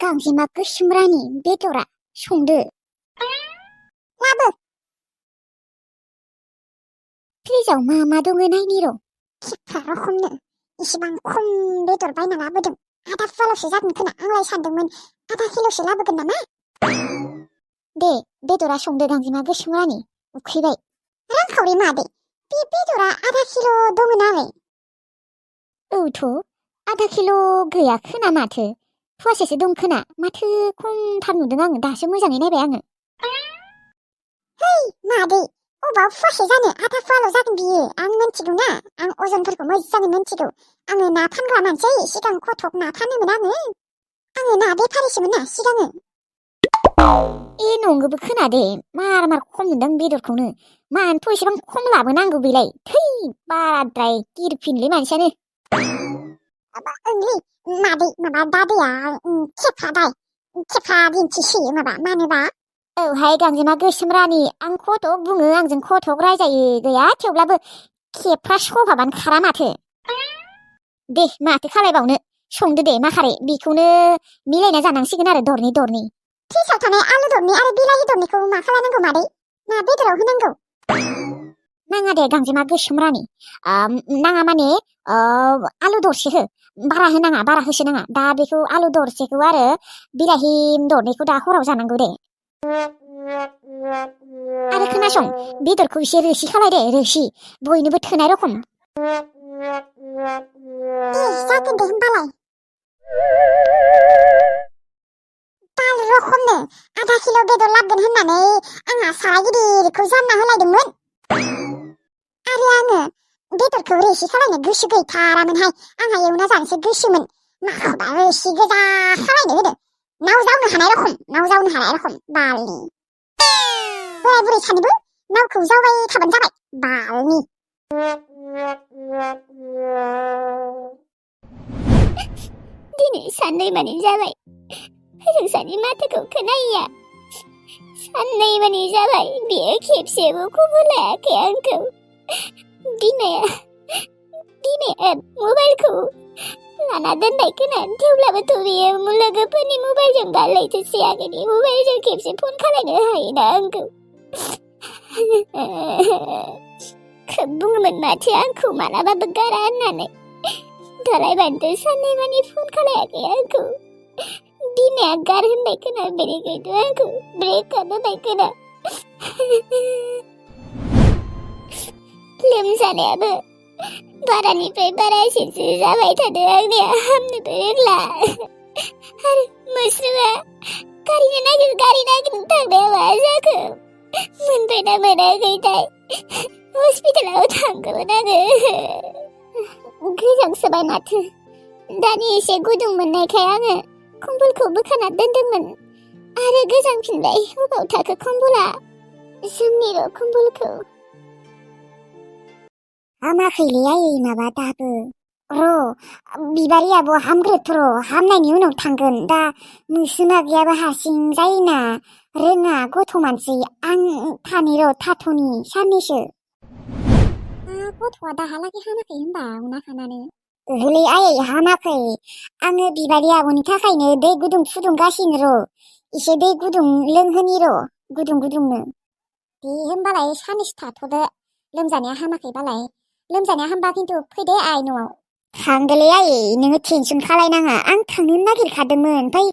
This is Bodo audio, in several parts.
गांजेमा गोसोमरानि बेदरा संदो लाबो फ्रिजाव मा दङ नायनि र' खेफ्रा रखमनो इसिबां खम बेदर बायना लाबोदों आधा फुवाल'सो जागोन खोना आंलाय सानदोंमोन आधा किल'सो लाबोगोन नामा दे बेदरा संदो गांजेमा गोसोमरानि उखैबाय रांखावरि मादै बे बेदरा आधा किल' दङ नालाय औथ' आधा किल' गैया खोना माथो फुवासेसो दं खोना माथो खमथार नुदों आङो दासो मोजाङै नायबाय आङो है मादै अबाव फुवासे जानो आधा फुवाल' जागोन बियो आं मिन्थिगौ ना आं अजनफोरखौ मोजाङै मिन्थिगौ आङो ना फानग्रा मानसि सिगां कटक ना फानोमोन आङो ना बेफारिसोमोन ना सिगाङो ए नंगौबो खोनादे मार खम नुदों बेदरखौनो मानोथ' एसेबां खम लाबोनांगौ बेलाय थै बाराद्राय गिरफिनलै मानसियानो ओंलै मादै माबा दादैया खेफ्रा दिन्थिसोयो माबा मानोबा औहाय गांजेमा गोसोमरानि आं कटक बुङो आंजों कटक रायजायो गैया थेवब्लाबो खेफ्रा सभाबानो खारा माथो दे माथो खालायबावनो संदो दे माखारे बेखौनो मिलायना जानांसिगोन आरो दरनै फ्रिजाव थानाय आलु दरनै आरो बिलाहि दरनैखौ मा खालामनांगौ मादै ना बेदराव होनांगौ नाङा दे गांजेमा गोसोमरानि नाङा माने आलु दरसे हो बारा होनाङा बारा होसोनाङा दा बेखौ आलु दरसेखौ आरो बिलाहि दरनैखौ दा हराव जानांगौ दे आरो खोनासं बेदरखौ एसे रोसि खालाय दे रोसि बयनोबो थोनाय रखम जागोन दे होमबालाय बाल रखमनो आधा किल' बेदर लाबोगोन होननानै आंहा साराय गिदिरखौ जानना होलायदोंमोन आरो आङो बेदरखौ रोसि खालायनो गोसो गैथारामोनहाय आंहा एवना जानोसो गोसोमोन माखौबा रोसि गोजा खालायनो होदो नाव जावनो हानाय रखम बालनि बोराय बुरै सानैबो नावखौ जावबाय थाबानो जाबाय बालनि दिनै साननै मानि जाबाय रोंसानि माथोखौ खोनायैया साननै मानि जाबाय बियो खेबसेबो खबर लायाखै आंखौ बिमाया मबाइलखौ लाना दोनबाय खोना थेवब्लाबोथ' बियो लोगोफोरनि मबाइलजों दा लेटेस्ट आगोलनि मबाइलजों खेबसे फन खालायनो हायोना आंखौ खोब बुङोमोन माथो आंखौ मालाबाबो गारा होननानै दालायबानोथ' साननै मानि फन खालायाखै आंखौ बिमाया गार होनबाय खोना बेनिखायथ' आंखौ ब्रेकआप होबाय खोना लोमजानायाबो बारानिफ्राय बारासिनसो जाबाय थादों आंनिया हामनोबो रोंला आरो मोस्रोमा गारि नागिरनो थांनाया मा जाखो मोनबायना मोनाखैथाय हस्पिटालाव थांगौमोन आङो गोजांसोबाय माथो दानि एसे गुदुं मोननायखाय आङो कम्बलखौ बोखाना दोनदोंमोन आरो गोजांफिनबाय अबाव थाखो कम्बला जोंनि र' कम्बलखौ हामाखैलै आयै माबा दाबो र' बिबारि आब' हामग्रोथ' र' हामनायनि उनाव थांगोन दा मोस्रोमा गैयाबा हारसिं जायोना रोङा गथ' मानसि आं थानि र' थाथ'नि साननैसो गथ'आ दाहालागै हामाखै होनबा उनाखानानो ओहलै आयै हामाखै आङो बिबारि आब'नि थाखायनो दै गुदुं फुदुंगासिनो र' एसे दै गुदुं लोंहोनि र' गुदुंनो दे होमबालाय साननैसो थाथ'दो लोमजानाया हामाखैबालाय लोमजानाया हामबा खिन्थु फैदे आइ न'आव थांदोलै आयै नोङो टेनसन खालायनाङा आं थांनो नागिरखादोंमोन ओमफ्राय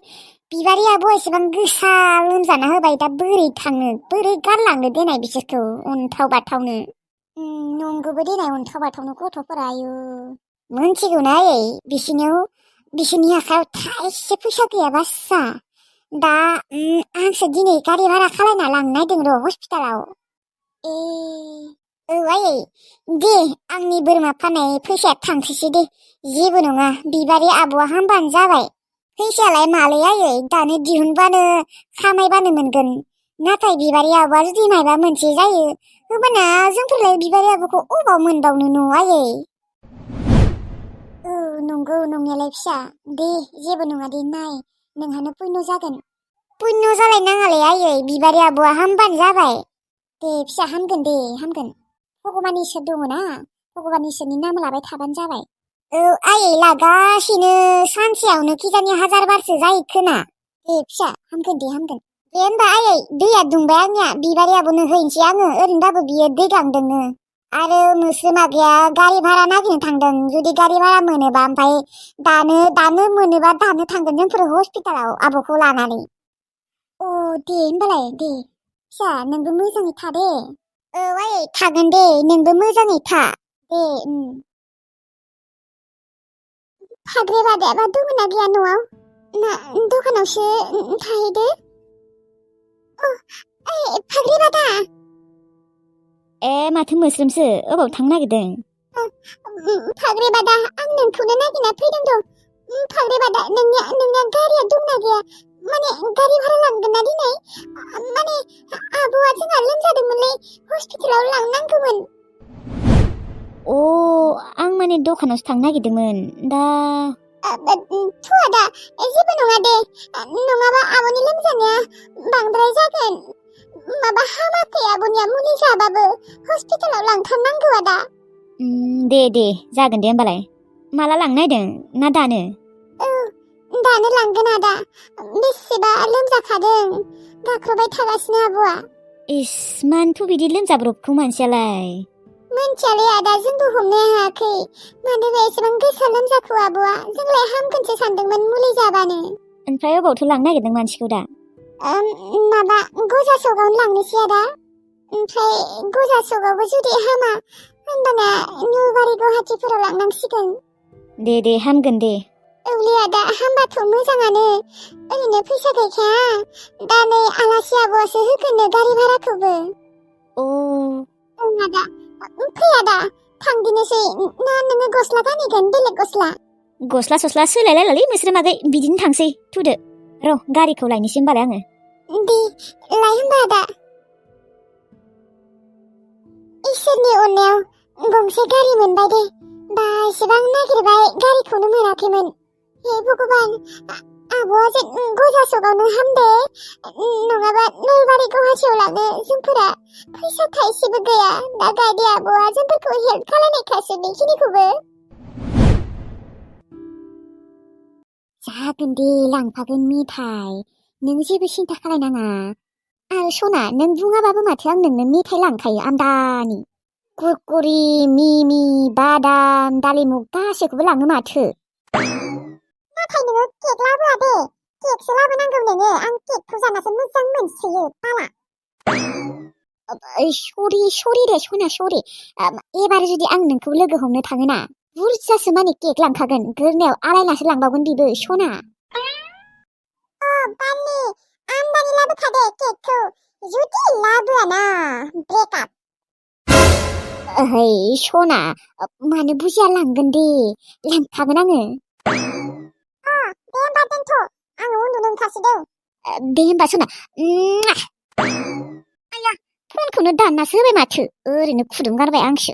बिबारि आब' एसेबां गोसा लोमजाना होबाय दा बोरै थांनो बोरै गारलांनो देनाय बिसोरखौ अन्थाव बाथावनो नंगौबो देनाय अन्थाव बाथावनो गथ'फोरा आयु मोनथिगौना आयै बिसोरनि आखायाव थाइसे फैसा गैया बासा दा आंसो दिनै गारि भारा खालायना लांनो नागिरदों र' हस्पिटालाव औ आयै दे आंनि बोरमा फाननाय फैसाया थांथोंसै दे जेबो नङा बिबारि आब'आ हामबानो जाबाय फैसायालाय मालै आयै दानो दिहुनबानो खामायबानो मोनगोन नाथाय बिबारि आब'आ जुदि मायबा मोनसे जायो होमबाना जोंफोरलाय बिबारि आब'खौ अबाव मोनबावनो न' आयै औ नंगौ नंनायालाय फिसा दे जेबो नङा दे नाय नोंहानो पुण्य जागोन पुण्य जालायनाङालै आयै बिबारि आब'आ हामबानो जाबाय दे फिसा हामगोन दे हामगोन भगबान इसोर दङ ना भगबान इसोरनि नाम लाबाय थाबानो जाबाय आयै लागासिनो सानसेयावनो खिजानि 1000 बारसो जायो खोना फिसा हामगोन दे होमबा आयै दैया दुंबाय आंनिया बिबारियाबोनो हैनोसै आङो ओरैनोबाबो बियो दै गांदोङो आरो मोस्रोमागैया गारि भारा नागिरनो थांदों जुदि गारि भारा मोनोबा ओमफ्राय दानो मोनोबा दानो थांगोन जोंफोर हस्पिटालाव आब'खौ लानानै दे होमबालाय दे फिसा नोंबो मोजाङै था दे आयै थागोन दे नोंबो मोजाङै था दे फाद्रि बादायाबा दङना गैया न'आव ना दखानावसो थाहैदो फाद्रि बादा माथो मोस्रोमसो अबाव थांनो नागिरदों फाग्रि बादा आं नोंखौनो नागिरना फैदों दं फाग्रि बादा नोंनिया गारिया दंना गैया माने गारि भारा लांगोन ना दिनै माने आब'आ जोंहा लोमजादोंमोनलै हस्पिटालाव लांनांगौमोन आं माने दखानावसो थांनो नागिरदोंमोन दा थुआ दा जेबो नङा दे नङाबा आब'नि लोमजानाया बांद्राय जागोन माबा हामाखै आब'निया मुलि जाबाबो हस्पिटालाव लांथारनांगौ आदा दे जागोन दे होमबालाय माला लांनो नायदों ना दानो दानो लांगोन आदा बेसेबा लोमजाखादों गाख्रबाय थागासिनो आब'आ मानोथ' बिदि लोमजाब्रबखौ मानसियालाय मोनथियालै आदा जोंबो हमनो हायाखै मानोबा एसेबां गोसा लोमजाखो आब'आ जोंलाय हामगोनसो सानदोंमोन मुलि जाबानो ओमफ्राय अबावथो लांनो नागिरदों मानसिखौ दा माबा गजा सगावनो लांनोसै आदा ओमफ्राय गजा सगावबो जुदि हामा होनबाना नलबारि गुवाहाटिफोराव लांनांसिगोन दे हामगोन दे औलै आदा हामबाथ' मोजाङानो ओरैनो फैसा गैखाया दा नै आलासि आब'आसो होगोननो गारि भाराखौबो आदा फै आदा थांदिनोसै ना नोङो गस्ला गानहैगोन बेलेग गस्ला सस्ला सोलायलायलालै मोस्रोमागै बिदिनो थांसै थुदो र' गारिखौ लायनोसै होमबालाय आङो दे लाय होमबा आदा इसोरनि अननायाव गंसे गारि मोनबाय दे बा एसेबां नागिरबाय गारिखौनो मोनाखैमोन हे भगबान आब'आ जे गजा सगावनो हामदे नङाबा नलबारि गुवाहाटियाव लांनो जोंफोरा फैसा थाइसेबो गैया दा गायदे आब'आ जोंफोरखौ हेल्प खालामनायखासो बेखिनिखौबो जागोन दे लांफागोन मेथाइ नों जेबो सिन्था खालायनाङा आरो सना नों बुङाबाबो माथो आं नोंनो मेथाइ लांखायो आमदानि कुरकुरि मिमि बादाम दालिमु गासैखौबो लाङो माथो नाथाय नोङो केक लाबोआ दे केकसो लाबोनांगौ नोङो आं केकखौ जानासो मोजां मोनसोयो बाला सरि दे सना सरि एबार जुदि आं नोंखौ लोगो हमनो थाङोना बुरजासो माने केक लांखागोन गोरनायाव आलायनासो लांबावगोन बिबो सना बान्नि आमदानि लाबोखादे केकखौ जुदि लाबोआना ब्रेकआप सना मानो बुजिया लांगोन दे लांखागोन आङो दे होमबा दोनथ' आङो उन्दुनो ओंखारसिदों दे होमबा सना आया फनखौनो दाननासो होबाय माथो ओरैनो खुदुं गारबाय आंसो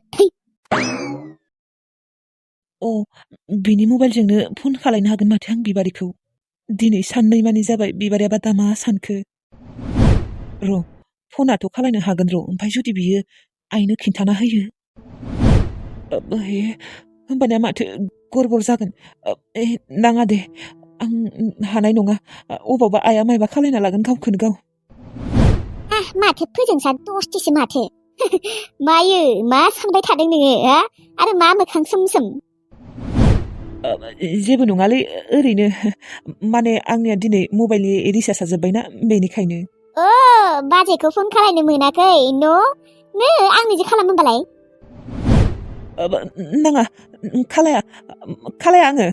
बिनि मबाइलजोंनो फन खालायनो हागोन माथो आं बिबारिखौ दिनै साननै मानि जाबाय बिबारियाबा दा मा सानखो र' फनाथ' खालायनो हागोन र' ओमफ्राय जुदि बियो आइनो खिन्थाना होयो होमबानिया माथो गरबर जागोन नाङा दे आं हानाय नङा अबावबा आइया मायबा खालायना लागोन गावखौनो गाव माथो फोजोंसा दसथिसो माथो मायो मा सानबाय थादों नोङो आरो मा मोखां सोम जेबो नङालै ओरैनो माने आंनिया दिनै मबाइलनि रिसार्जआ जोब्बायना बेनिखायनो बाजैखौ फन खालायनो मोनाखै नो आंनो जे खालाम होमबालाय नाङा खालाया आङो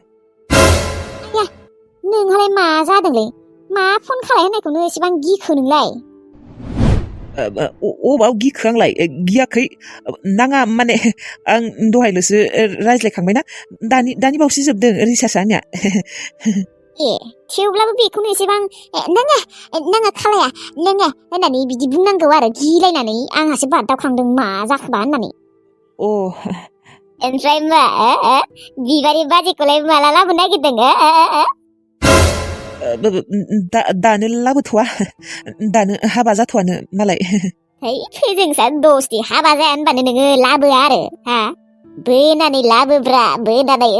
नोंहालाय मा जादोंलै मा फन खालाय होननायखौनो एसेबां गिखो नोंलाय अबाव गिखो आंलाय गियाखै नाङा माने आं दहायल'सो रायज्लायखांबायना दानि बावसो जोबदों रिसार्जआ आंनिया थेवब्लाबो बेखौनो एसेबां नाङा खालाया नोङो होननानै बिदि बुंनांगौ आरो गिलायनानै आंहासो बादावखांदों मा जाखोबा होननानै ओमफ्राय मा बिबारि बाजैखौलाय माला लाबोनो नागिरदों दानो लाबोथ'वा दानो हाबा जाथ'वानो मालाय फोजोंसा दसथि हाबा जाया होनबानो नोङो लाबोआ आरो बोनानै लाबोब्रा बोनानै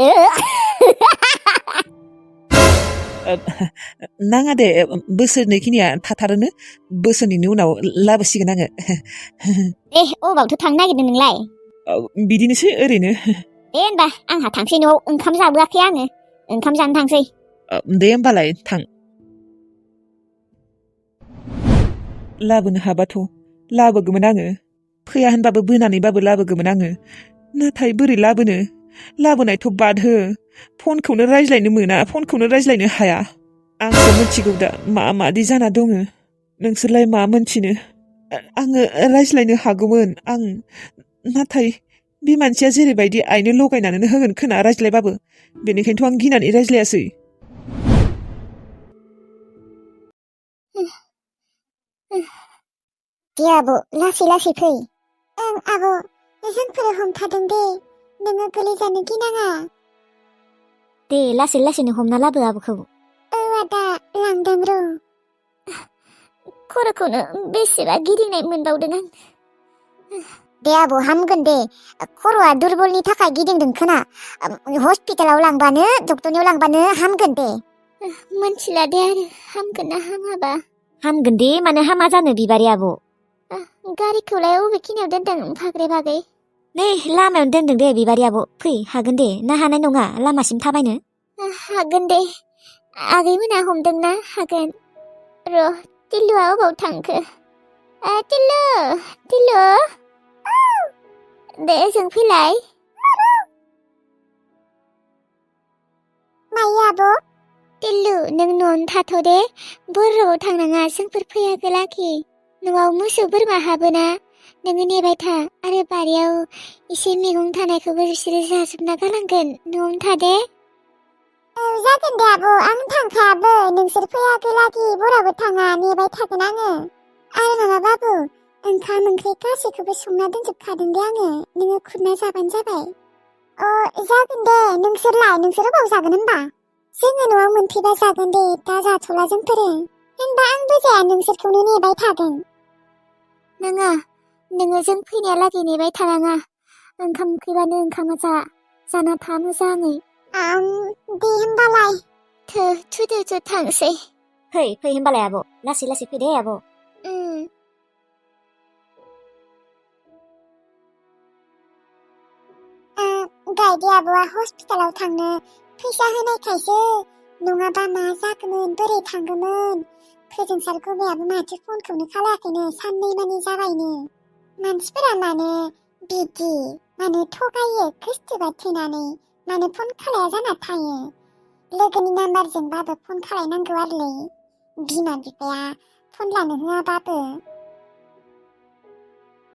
नाङा दे बोसोरनैखिनिया थाथारोनो बोसोरनैनि उनाव लाबोसिगोन आङो दे अबावथो थांनो नागिरदों नोंलाय बिदिनोसै ओरैनो दे होनबा आंहा थांसै न'आव ओंखाम जाबोआखै आङो ओंखाम जानो थांसै दे होमबालाय थां लाबोनो हाबाथ' लाबोगौमोन आङो फैया होनबाबो बोनानैबाबो लाबोगौमोन आङो नाथाय बोरै लाबोनायथ' बाद हो फनखौनो रायज्लायनो मोना फनखौनो रायज्लायनो हाया आंसो मिथिगौ दा मादि जाना दङ नोंसोरलाय मा मोनथिनो आङो रायज्लायनो हागौमोन आं नाथाय बे मानसिया जेरैबायदि आइनो लगायनानै होगोन खोना रायज्लायबाबो बेनिखायनोथ' आं गिनानै रायज्लायासै दे आब' लासै लासै फै ओं आब' जोंफोर हमथादों दे नोङो गोलैजानो गिनाङा दे लासै लासैनो हमना लाबो आब'खौ आदा लांदों र' खर'खौनो बेसेबा गिदिंनाय मोनबावदों आं दे आब' हामगोन दे खर'आ दुरबलनि थाखाय गिदिंदों खोना हस्पिटालाव लांबानो डक्टरनियाव लांबानो हामगोन दे मोनथिला दे आरो हामगोन ना हामाबा हामगोन दे मानो हामा जानो बिबारि आब' गारिखौलाय अबेखिनियाव दोनदों फाग्रे बागै नै लामायावनो दोनदों दे बिबारि आब' फै हागोन दे ना हानाय नङा लामासिम थाबायनो हागोन दे आगैमोना हमदोंना हागोन र' टिल्लुआ अबाव थांखो टिल्लु टिल्लु दे जों फैलाय मायो आब' टिल्लु नों न'आवनो थाथ' दे बर'आव थांनाङा जोंफोर फैयागोलाखि न'आव मोसौ बोरमा हाबोना नोङो नेबाय था आरो बारियाव एसे मैगं थानायखौबो बिसोरो जाजोबना गालांगोन न'आवनो था दे जागोन दे आब' आं थांखायाबो नोंसोर फैयागोलाखि बरावबो थाङा नेबाय थागोन आङो आरो मामा बाबु ओंखाम ओंख्रि गासैखौबो संना दोनजोबखादों दे आङो नोङो खुरना जाबानो जाबाय जागोन दे नोंसोर अबाव जागोन होनबा जोङो न'आव मोनफैबा जागोन दे दा जाथ'ला जोंफोरो होनबा आंबो जाया नोंसोरखौनो नेबाय थागोन नङा नोङो जों फैनायालागै नेबाय थानाङा ओंखाम उखैबानो ओंखामा जाना था मोजाङै दे होमबालाय थुदो थांसै फै होमबालाय आब' लासै लासै फै दे आब' गायदे आब'आ हस्पिटालाव थांनो फैसा होनायखायसो नङाबा मा जागौमोन बोरै थांगौमोन फोजोंसार गुबैयाबो माथो फनखौनो खालायाखैनो साननै मानि जाबायनो मानसिफोरा मानो बिदि मानो थगायो खृष्टोबा थैनानै मानो फन खालाया जाना थायो लोगोनि नाम्बारजोंबाबो फन खालायनांगौ आरोलै बिमा बिफाया फन लानो होआबाबो